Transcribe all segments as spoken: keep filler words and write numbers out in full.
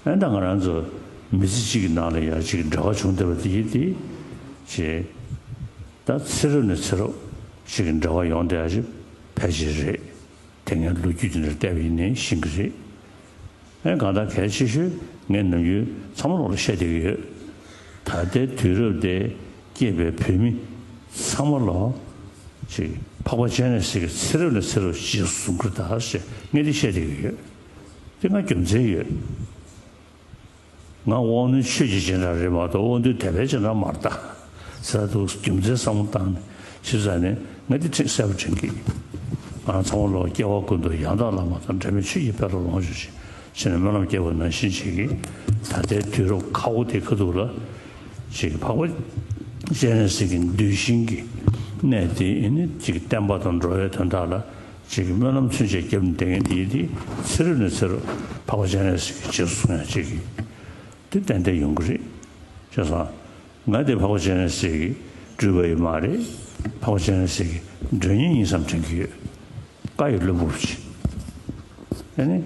ཨེ་ད་ང་རང་ཚོ་མི་ཚེ་གཅིག་གི་ནང་ལ་ཡ་གཅིག་འབྲེལ་བ་བྱུང་བསྡད་པ་དེ་ཡིན་ཏེ། ཅེས། ད་ཚེ་རབས་ནས་ཚེ་རབས་ཅིག་གི་འབྲེལ་བ་ཡོང་བསྡད་ཡ་ཅིག་ཕལ་ཆེར་རེད། དེ་ངས་ལོ་རྒྱུས་དེ་འདྲ་བལྟས་པ་ཡིན་ནའི་ཤེས་ཀྱི་རེད། ཨེ་གང་ལྟར་གལ་ཆེ་ཤོས་ངས་ནམ་རྒྱུན་ཚང་མ་ལོག་ལ་བཤད་བསྡད་ཀྱི་ཡོད། ད་ལྟའི་དུས་རབས་དེ་སྐྱེས་པའི་བོད་མི་ཚང་མ་ལོག་ཅིག་འཕགས་པ་སྤྱན་རས་གཟིགས་ཀྱི་ཚེ་རབས་ནས་ཚེ་རབས་རྗེས་སུ་བཟུང་གི་རེད་ད་ཞེས་ངས་འདི་བཤད་བསྡད་ཀྱི་ཡོད། དེ་ང་རྒྱུ་མཚན་ཡོད། ང་དབང་རྣོན་ཆོས་ཀྱི་སྤྱན་རས་རེད་མ་གཏོགས་དབང་རྣོན་དད་པའི་སྤྱན་རས་མ་རེད་ད། ཟེར་འདུག་རྒྱུ་མཚན་བསམ་བློ་བཏང་ནས་ཞིབ་ཚགས་ནས་ང་འདི་ཁྲིད་གསལ་པོ་དྲན་གྱི། ང་རང་ཚང་མ་ལོག་སྐྱེ་བ་ཀུན་ཏུ་ཡང་དག་བླ་མ་དང་འབྲལ་མེད་ཆོས་ཀྱི་དཔལ་ལ་ལོངས་སྤྱོད་ཅིང་ཞེས་ནས་སྨོན་ལམ་བསྐྱེད་པ་ནང་བཞིན་བྱེད་ཀྱི། ད་ལྟའི་དུས་རབས་ཁག་པོ་དེ་ཁ་ཐུག་ལ་ཅིག་འཕགས་པ་སྤྱན་རས་གཟིགས་ཀྱི་གདུལ་ཞིང་གི་གནས་དེ་ཨེ་ནི་ཅིག་བསྟན་པ་དང་འགྲོ་བའི་དོན་དག་ལ། ཅིག་གི་སྨོན་ལམ་ཚུན་ཆད་བརྒྱབ་ནས་བསྡད་མཁན་དེ་ཡིན་དེ། ཚེ་རབས་ནས་ཚེ་རབས་འཕགས་པ་སྤྱན་རས་གཟིགས་ཀྱི་རྗེས་སུ་བཟུང་ཡ་ཅིག་གི་དེ་ཏན་ཏན་ཡོང་གི་རེད། བྱས་ཙང་ང་དེ་འཕགས་པ་སྤྱན་རས་གཟིགས་ཀྱི་སྤྲུལ་པ་ཡིན་མ་རེད། འཕགས་པ་སྤྱན་རས་གཟིགས་ཀྱི་མགྲོན་གཉེར་ཡིན་བསམ་དྲན་གྱི་ཡོད། བཀའ་ཡི་བློན་པོ་ཅིག་ཨ་ནི་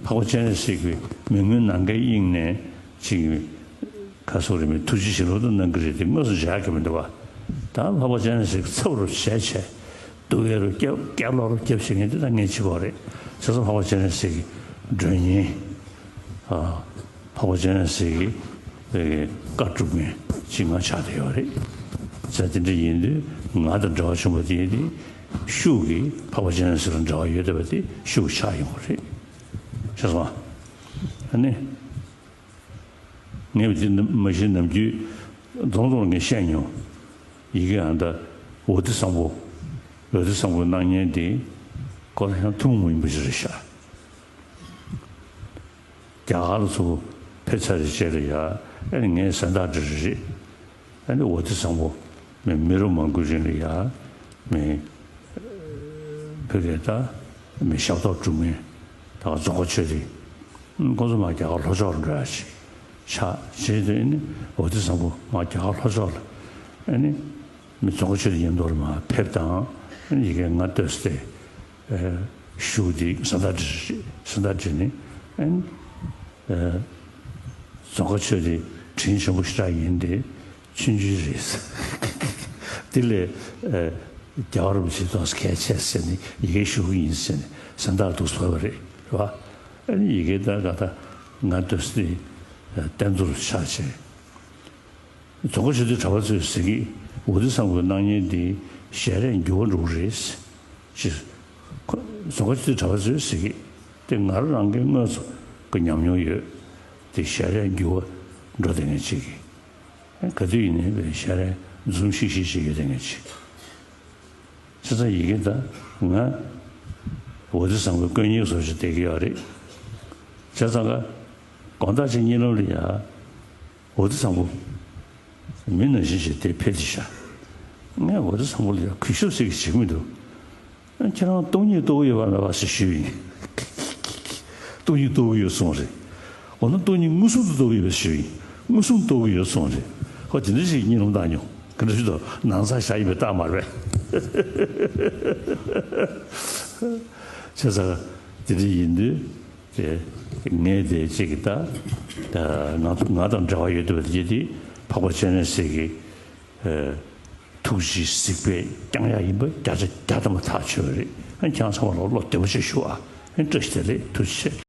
འཕགས་པ་སྤྱན་རས་གཟིགས་ཀྱི་མི་མངོན་ནམ་མཁའི་དབྱིངས་ནས་ཅིག་གི་ཁ་སོག་རེ་མི་ཐུགས་རྗེ་ཞིག་ལོ་ཏོག་གནང་གི་རེད་དེ་དངོས་སུ་མཇལ་གི་མི་འདུག་བ། ད་འཕགས་པ་སྤྱན་རས་གཟིགས་ཚབ་རུ་བྱས་བྱས་སྡུག་ཡ་རུ་སྐྱབས་སྐྱབས་ལོག་རུ་སྐྱབས་བྱེད་མཁན་དེ་ད་ངས་བྱེད་པ་རེད། བྱས་ཙང་འཕགས་པ་སྤྱན་རས་གཟིགས་ཀྱི་མགྲོན་གཉེར། ཨ། འཕགས་པ་སྤྱན་རས་གཟིགས་ཀྱི་བཀའ་སྒྲུབ་མཁན་ཅིག་ང་ཆགས་བསྡད་ཡོད་རེད། བྱས་དེ་འདྲ་ཡིན་དུས་ང་དང་འབྲེལ་བ་བྱུང་བ་དེ་ཡིན་དུས་ཤུགས་ཀྱིས་འཕགས་པ་སྤྱན་རས་གཟིགས་ལ་འབྲེལ་བ་ཡོད་བསྡད་པ་དེ་ཤུགས་ཆགས་ཡོང་བ་རེད། ཤེས་སོང་ཨ། ཨ་ནི། ངས་འདི་མ་གཞི་ནམ་རྒྱུན་རྫོང་རྫོང་ངས་བཤད་མྱོང་། ཡི་གེ་ཨ་ད་འོ་ཏི་བཟང་པོ། འོ་ཏི་བཟང་པོའི་སྣང་བརྙན་འདི་ཁོ་ལ་ཡང་ཐུན་མོང་མ་ཡིན་པ་ཞིག་རེད་ཤག་རྒྱ་གར་ལ་ཚུར་ཕེབས་ཚར་རེད་བྱས་ལ་ཡ། ཨ་ནི་ངས་གཟེངས་རྟགས་འདྲ་རེད་རེད། ཨ་ནི་འོ་ཏི་བཟང་པོ་མི་མི་རབས་མང་པོའི་རིང་ལ་ཡ་མི་བོད་སྐད་ད་མི་ཞབས་ཏོག་སྒྲུབ་མཁན་ད་རྫོང་དཀར་ཆོས་སྡེ་ཁོང་ཚོ་མར་རྒྱ་གར་ལྷོ་ཕྱོགས་ལ་འགྲོ་ཡ་ཞིག་ཆགས་བྱས་དུས་ཨ་ནི་འོ་ཏི་བཟང་པོ་མར་རྒྱ་གར་ལྷོ་ཕྱོགས་ལ་ཨ་ནི་མི་རྫོང་དཀར་ཆོས་སྡེ་མཉམ་དུ་ལ་མར་ཕེབས་དང་ཨ་ནི་ཡི་གེ་ང་བཏོན་སྟེ། ཨ། ཞུ་འདི་གཟེངས་རྟགས་འདི་གཟེངས་རྟགས་འདི་ནི་ཨ་ནི་ཨ་རྫོང་དཀར་ཆོས་སྡེ་དྲིན་ཆེན་པོ་ཞེ་དྲག་ཡིན་ཏེ་ཆུང་ཆུང་རེད། དེ་ལས་ཨ་རྒྱལ་བ་རིན་པོ་ཆེ་ཐོག་གལ་ཆེ་ཟེར་ནས་ཡི་གེ་ཞུ་གི་ཡིན་ཟེར་ནས་གཟེངས་རྟགས་འདུག་བཟོས་པ་རེད། རེད་བ། ཨ་ནི་ཡི་གེ་ད་ག་ད་ང་བཏོན་སྟེ་བསྟན་རྫོང་དུ་ཆགས་བྱས། རྫོང་དཀར་ཆོས་སྡེའི་གྲྭ་པ་ཚོས་ཟེར་གི། འོ་ཏི་བཟང་པོའི་སྣང་བརྙན་འདི་ཞལ་རས་འགྱུར་བ་འགྲོ་གི་རེད། ཅེས། ཁོ་རྫོང་དཀར་ཆོས་སྡེའི་གྲྭ་པ་ཚོས་ཟེར་གི། དེ་ང་རང་གི་དངོས་སུ་གི་ཉམས་མྱོང་ཡོད། དེ་ཞལ་རས་འགྱུར་བ་འགྲོ་བསྡད་མཁན་ཅིག་གི། ག་དུས་ཡིན་ནའི་བའི་ཞལ་རས་འཛུམ་ཤིག་ཤིག་ཅིག་ཡོད་བསྡད་མཁན་ཅིག་བྱས་ཙང་ཡི་གེ་ད་ང་འོ་ཏི་བཟང་པོའི་དཀོན་གཉེར་བཟོ་ཞིག་བསྡད་ཀྱི་ཡོད་རེད། བྱས་ཙང་ཀ་དགོང་དག་ཅིག་གཉིད་ལམ་ལ་ཡ། འོ་ཏི་བཟང་པོ། མི་ནང་བཞིན་ཞིག་དེ་ཕེབས་ཏེ་ཤག་ངས་འོ་ཏི་བཟང་པོ་ལ་ཡ་གུས་ཞབས་ཟེར་གི་བྱེད་མི་འདུག་ཁྱེད་རང་སྟོང་ཉིད་རྟོགས་ཀྱི་ཡོད་པ་མེད་པ་ཞེས་ཞུས་ཡིན། སྟོང་ཉིད་རྟོགས་ཀྱི་ཡོད་གསུངས་རེད། འོ་ན་སྟོང་ཉིད་མངོན་སུམ་དུ་རྟོགས་ཀྱི་ཡོད་པ་ཞུས་ཡིན། མངོན་སུམ་རྟོགས་ཀྱི་ཡོད་གསུངས་རེད། ཧོ་དེ་འདྲ་ཞིག་གཉིད་ལམ་བཏང་མྱོང་། ག་འདྲ་ཞིག་ཏུ་ནང་ཚགས་བཞག་ཡིན་པའི་རྟགས་མ་རེད་པས། བྱས་ཙང་དེ་འདྲ་ཡིན་དུས། དེ་ངས་དེ་གཅིག་གི་ད་ང་ང་དང་འབྲེལ་བ་ཡོད་འདུག་པ་དེ་དེ་འཕགས་པ་སྤྱན་རས་གཟིགས་ཀྱི་ཐུགས་རྗེའི་གཟིགས་པས་བསྐྱངས་ཡག་ཡིན་པ་བརྒྱ་ཆ་བརྒྱ་ཐམ་པ་ཐག་ཆོད་པ་རེད། ཁྱེད་རང་ཚང་མ་ལ་བློ་བདེ་པོ་ཞིག་ཞུ་ཨ། བཀྲ་ཤིས་བདེ་ལེགས། ཐུགས་རྗེ་ཆེ།